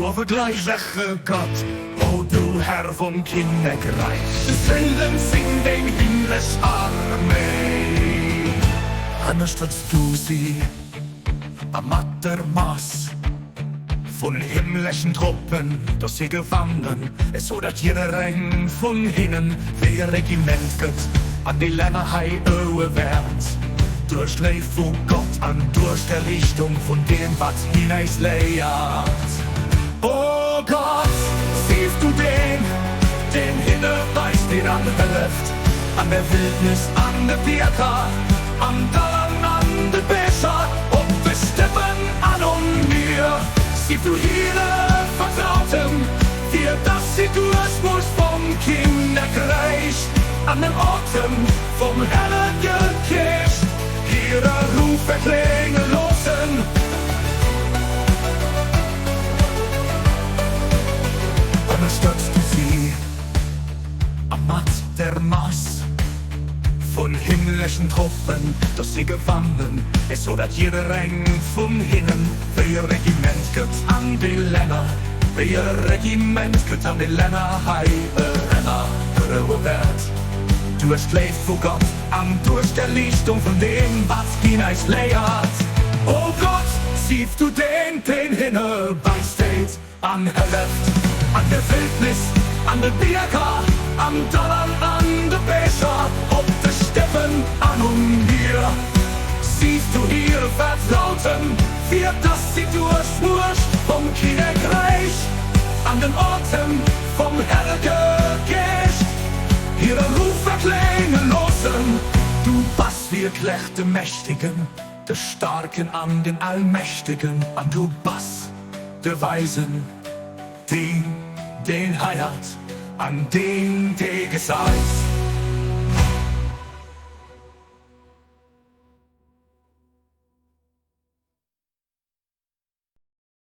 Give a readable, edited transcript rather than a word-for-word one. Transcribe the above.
Du awergläiche Gott, o du Herr vum Kinnekräich. D'Engelen sinn deng himmlesch Arméi. Ënnerstëtz du si a mat der Mass vun himmleschen Truppen, dass si gewannen, esou dat jiddereng vun hinnen wéi e Regiment gëtt an déi Länner hei oue wäert. Duerch d'Léift vu Gott an duerch d'Erliichtung vun deem, wat hien äis léiert. O Gott, sief du deen, deen hinne beisteet an hëlleft, an der Wildnis, an de Bierger, am Dall an an de Bierger, op de Steppen an um Mier. Sief du hire Vertrauten, fir dass si duerch d'Muecht vum Kinnekräich an den Otem vum hellege Geescht hire Ruf erklénge loossen. Ënnerstëtz du si a mat der Mass vun himmleschen Truppen, dass si gewannen, esou dat jiddereng vun hinnen wéi e Regiment gëtt an de Länner, wéi e Regiment gëtt an de Länner hei erenner geroue wäert. Duerch d'Léift vu Gott an duerch d'Erliichtung vun deem, wat hien eis léiert. O Gott, sief du deen, deen hinne beisteet an hëlleft, an der Wildnis, an de Bierger, am Dall an an de Bierger, op de Steppen an um Mier. Sief du hire Vertrauten, fir dass si duerch d'Muecht vum Kinnekräich an den Otem vum Hellege Geescht hire Ruf erklénge loossen. Du bass wierklech de Mächtigen, de Staarken an den Allmächtigen, an du bass de Weisen, deen, deen heiert an deen, dee gesäit.